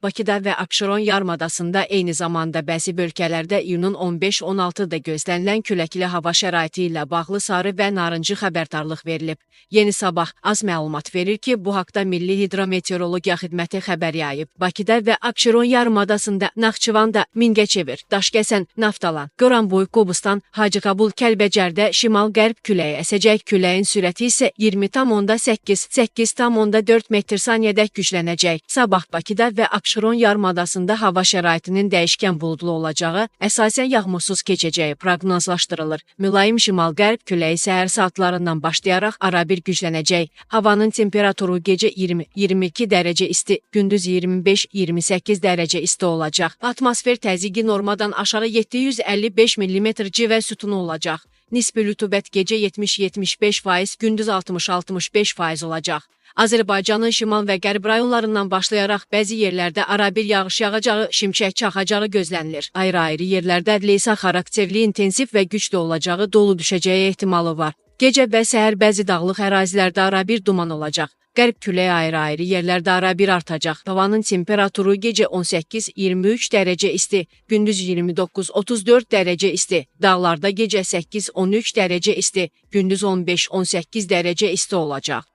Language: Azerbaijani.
Bakıda və Abşeron yarımadasında eyni zamanda bəzi bölgələrdə iyunun 15-16-da gözlənilən küləkli hava şəraiti ilə bağlı sarı və narıncı xəbərdarlıq verilib. Yeni Sabah az məlumat verir ki, bu haqda Milli Hidrometeorologiya Xidməti xəbər yayıb. Bakıda və Abşeron yarımadasında, Naxçıvanda, Mingəçevir, Daşkəsən, Naftalan, Goranboy, Qobustan, Hacıqabul, Kəlbəcərdə şimal-qərb küləyi əsəcək. Küləyin sürəti isə 20,8, 8,4 metr saniyədək güclənəcək. Sabah Bakıda və Abşeron yarımadasında hava şəraitinin dəyişkən buludlu olacağı, əsasən yağmursuz keçəcəyi proqnozlaşdırılır. Mülayim şimal-qərb küləyi səhər saatlarından başlayaraq arabir güclənəcək. Havanın temperaturu gecə 20-22 dərəcə isti, gündüz 25-28 dərəcə isti olacaq. Atmosfer təzyiqi normadan aşağı 755 mm civə sütunu olacaq. Nisbi rütubət gecə 70-75%, gündüz 60-65% olacaq. Azərbaycanın şimal və qərb rayonlarından başlayaraq bəzi yerlərdə arabir yağış yağacağı, şimşək çaxacağı gözlənilir. Ayrı-ayrı yerlərdə leysan xarakterli intensiv və güclü olacağı, dolu düşəcəyi ehtimalı var. Gecə və səhər bəzi dağlıq ərazilərdə arabir duman olacaq. Qərb küləyi ayrı-ayrı yerlərdə arabir artacaq. Havanın temperaturu gecə 18-23 dərəcə isti, gündüz 29-34 dərəcə isti. Dağlarda gecə 8-13 dərəcə isti, gündüz 15-18 dərəcə isti olacaq.